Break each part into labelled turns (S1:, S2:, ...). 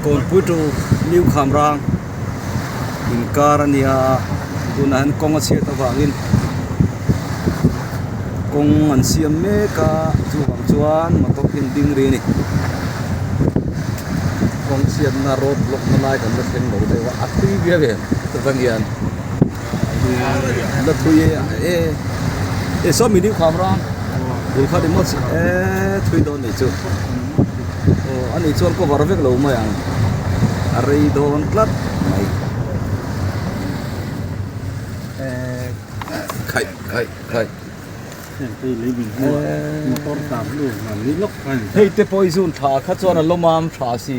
S1: Kawnpui to New Khamrang inkar a nia tunah hian kawng a chhiat avangin kawng an siam mek a chuvang chuan motor hi an ding rih a ni kawng chhiatna road block na lai kan la thleng lo deuh a a thui viau em chuvang hian la thui e e saw mi New Khamrang bul kha ni maw e thui dawn nih chu. Aw ani chuan cover vek lo mai ang a rei dawn tlat mai eh khaih khaih khaih hei te pawh i zun tha kha chuan a lawmam tha si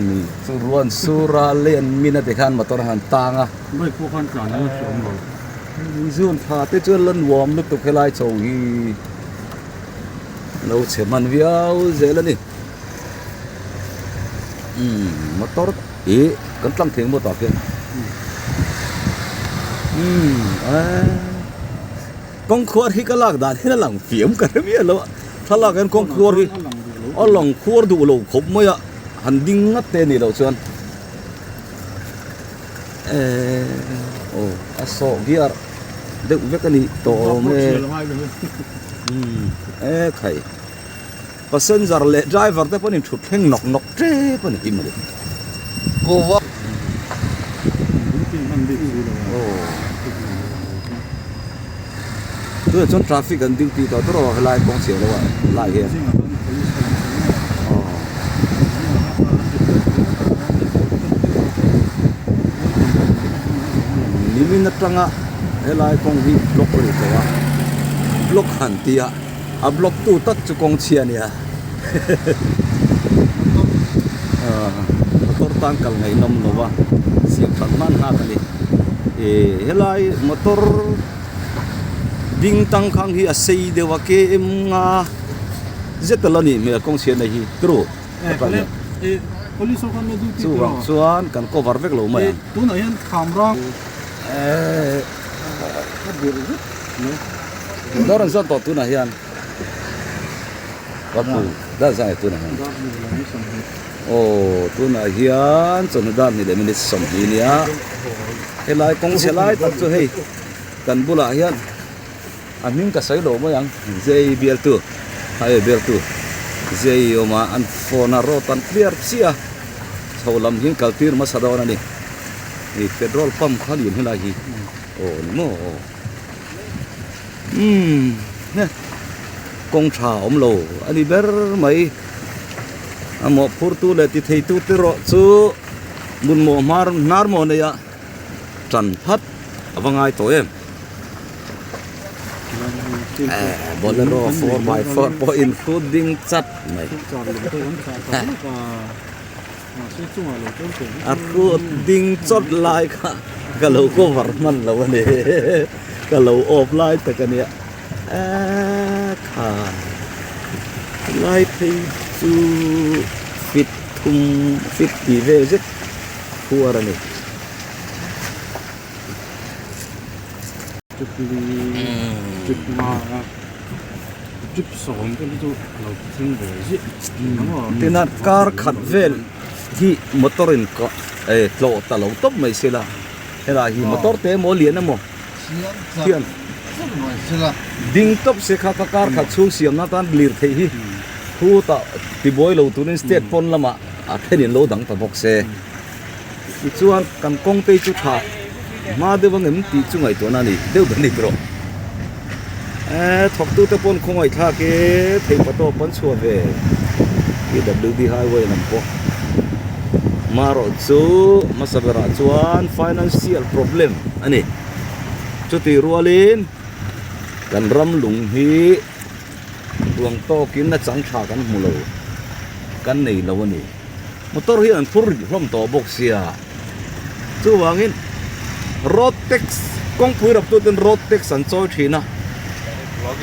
S1: Ni chu ruan sura len min a ti khan motor a han tang a.
S2: Bike pawh khan tlan a la hre awm lo.
S1: Ni zun tha te chuan la nuam lutuk helai chho hi lo chhe hman viau zel a ni. Umm motor ih kan tlang thei maw tah khian umm eee kawngkhuar hi ka lak dan hian a lang fiam ka hre miah lo a. Thlalak hian kawngkhuar hi a lang khuar duh lo khawp mai a, han ding ngat te anih loh chuan eee aw a sawh biar deuh vek a nih tawh awm e umm e khai passenger leh driver te pawhin thut thleng nawk nawk tep a ni hi mawle kova. Tunah chuan traffic an duty tawh tawrh a helai kawng chhiah loh ah lai hian aw nimin atanga helai kawng hi block a ni tawh a block han tih a a block tu tak chu kawng chhia a nia motor tan kal ngaihnawm lo va siam that hman nghak a ni ih helai motor. Ding tang khang hi a sei deuh a km nga zet a la nih hmel kawng chhiat nei hi turu chuvang chuan kan cover vek lo mai ang. Dawr an zawt tawh tunah hian aw tunah hian chawhnu dar hnih leh minute 20 nia helai kawng chhe lai tak chu hei. Kan bulah hian a hming ka sawi lo mai ang J bialtu highway bialtu J awm a an phone a road an clear chiah a chho lam hi an kal tir hmasa dawn a ni ih petrol pump kha lian helai hi aw ni maw aw umm he kawng tha awm lo a ni ber mai a mawhphurtu leh ti thei tu te erawh chu hmun mawh hmar hnar maw nei a. Tan phat a va ngai tawh em. Bolero 4x4 pawh in hrut ding chat mai. A hrut ding chawt lai kha ka lo cover hman lo a ni. Ka lo awp lai tak a nia. Kha lai phei chu fit thum fit tih vel zet khuar a ni. Tina kar khat vel hi motor in eh tlawh ta lo tawp mai sela helai hi motor te emaw lian emaw hian ding tawp se kha ka kar khat chhung siamna atan lir theih hi khutah tibuai lo turin state pawn lamah a thenin lo dang ta bawk se. Tichuan kan kawng te chu tha hma deuh ang em tih chu ngaihtuahna a ni deuh ber a ni tawh. Eee thawktu te pawn khawngaih thlak e thei patawp an chhuah ve PWD highway lam pawh marawh chu hmasa berah chuan financial problem a ni. Chutih rualin kan ram lung hi duang tawkin a chang tha kan hmu lo kan nei lo a ni. Motor hi an phur rih hlawm tawh bawk sia. Chuvangin road tax kawngpui rap tuten road tax an chawi thin a.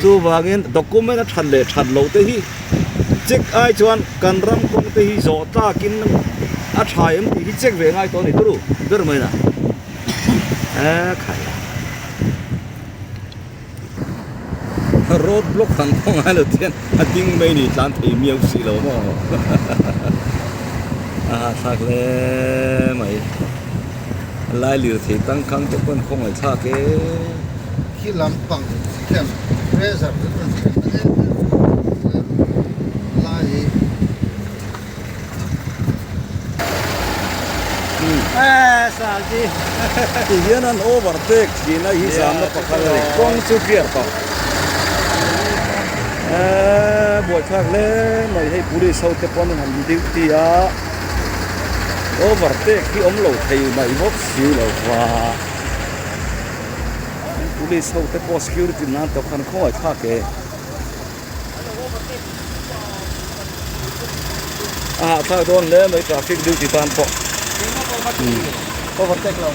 S1: Chuvangin document a that leh that loh te hi check ai chuan kan ram kawng te hi zawh tlakin a tha em tih hi check ve ngai tawh a ni turu ber mai na. Ekhai. Road block ang pawh ngai lo te hian a ding mai ni tlan thei miau si lo maw a hahthlak hle mai a lai lirthei tangkhang te pawn khawngaih thlak e.
S3: Khi lampang khian pressure te rawn thlen na em em lai hi.
S1: Ti hian an overtake thin a hi zamna pakhat a ni kawng chu clear tawh eee buaithlak hle mai hei police ho te pawn an han duty a overtake hi awm lo thei mai bawk si lo va police ho te pawh security nan tawh khan khawngaihthlak e. A hahthlak dawn hle mai traffic duty tan pawh.
S3: Overtake lo.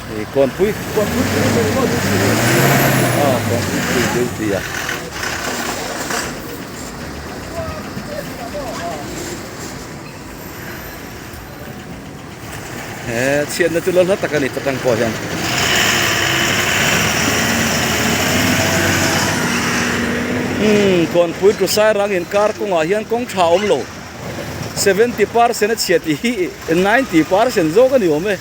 S1: Hei kawnpui kawnpui a kawnpui duty a. He chhiatna chu lo hla tak a ni ta tang pawh hian. Umm Kawnpui Tusai rang inkar kawngah hian kawng tha awm lo 70% a chhia tih hi 90% zawk a ni awm e.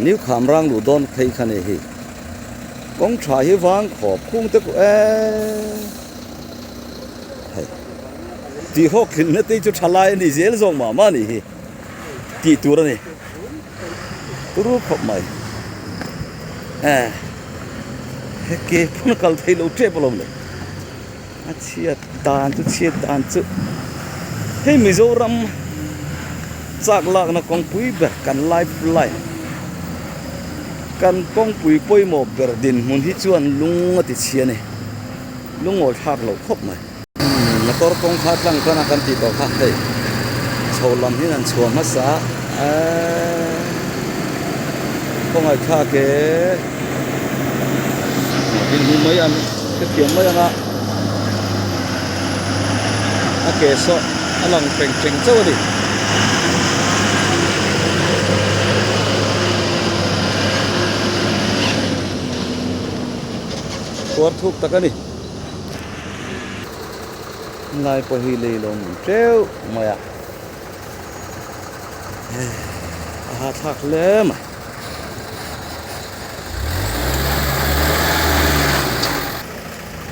S1: New kham rang luh dawn phei kha ni hi kawng tha hi vang khawp khung te ku eee. Hei tih hawk hlimna te chu tha lai a ni zel zawk mah mah a nih hi tih tur a ni turu khawp mai eh he ke phun a kal thei lo tep alawm le a chhiat dan chu chhiat dan chu hei Mizoram chak lakna kawngpui ber kan lifeline kan kawngpui pawimawh ber dinhmun hi chuan lung a ti chhia a ni. Lungawi thlak loh khawp mai. Motor kawng kha tlang tan a kan tih tawh kha hei chho lam hian an chhuah hmasa a eeee khawngaih thlak e inhmu mai ang hrethiam mai ang a a ke saw a lang teng teng chauh a ni. Khuar thuk tak a ni. Ngai pawh hi lei lo awm teuh mai a. A hahthlak hle mai.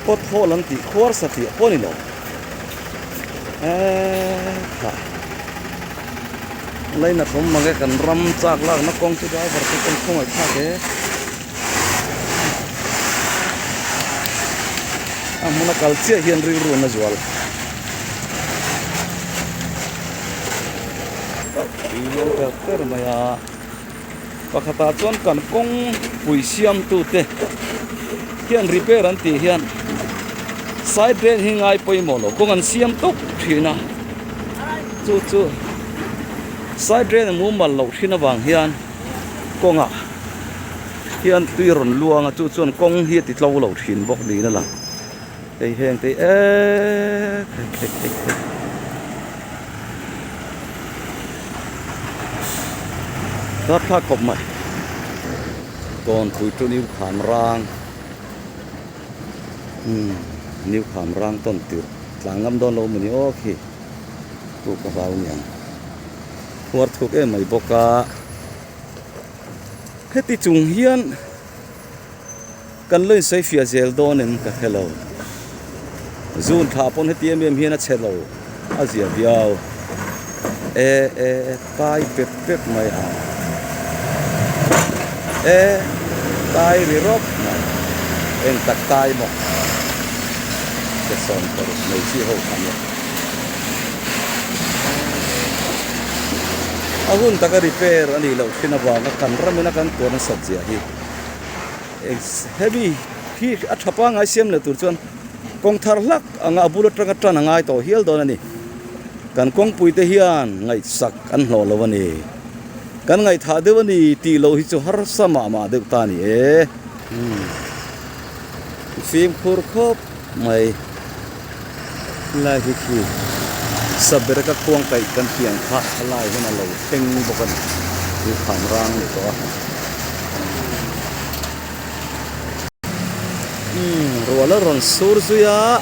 S1: Pothole an tih khuar satliah pawh a ni lo. Eee tha. Lainat awm mang e kan ram chak lakna kawng chu driver te pawn khawngaih thlak e. A hmuna kal chiah hian rilru an la zual. Tui lian per per mai a. Pakhatah chuan kan kawng pui siamtute hian repair an tih hian side drain hi ngai pawimawh lo kawng an siam tawp thin a. Chu chu side drain a mumal loh thin avang hian kawngah hian tui rawn luang a chu chuan kawng hi a ti tlo lo thin bawk niin a lang hei heng te hi eeee hei hei hei rapthlak khawp mai kawnpui chu new kham rang umm new kham rang tawn tirh tlan ngam dawn lo mawni aw khi chu ka hlau niang khuar thuk em mai bawk a. Heti chung hian kan lo insawi fiah zel dawn em ka hre lo. Zun thlah pawn heti em em hian a chhe lo a zia viau. E e e tai pep pep mai a. E tai ri rawp mai. Eng tak tai maw? Ke sawm paruk mai chi ho kha nia. A hun taka repair a nih loh thin avanga kan ramin a kan tuar nasat zia hi heavy hi a tha pangngai siam leh tur chuan kawng thar hlak anga a bul atanga tan a ngai tawh hial dawn a ni. Kan kawngpui te hian ngaihsak an hlawh lo a ni. Kan ngaihthah deuh a ni tih loh hi chu harsa mah mah deuh ta a ni e. Fimkhur khawp mai. Helai hi khi Sabereka khuang kaih kan piang kha a lai hian a lo thleng bawk a ni. Chu kham rang a ni tawh a. Umm rual a rawn sur zui a.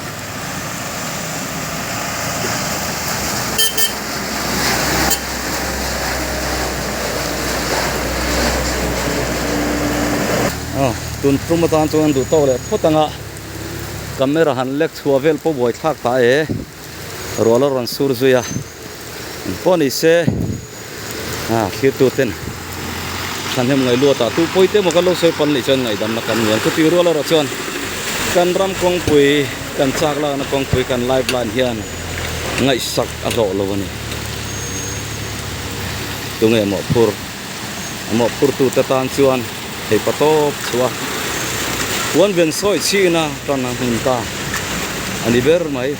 S1: Aw tun tum atan chuan duh tawk leh phawt ang a camera han lek chhuah vel pawh buai thlak ta e rual a rawn sur zui a engpawh ni se ah thlir tu ten thahnem ngaih luat ah tu pawi te emaw kan lo sawi pan leh chuan ngaihdamna kan ngen chuti rual erawh chuan kan ram kawngpui kan chak lakna kawngpui kan lifeline hian ngaihsak a hlawh lo a ni tunge mawhphur. A mawhphurtute tan chuan theipa tawp chhuah puan ven sawi chhina tan a hmun ta a ni ber mai.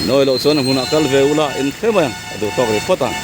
S1: Nawi loh chuan a hmunah kal ve ula in hle mai ang a duh tawk rih phawt ang.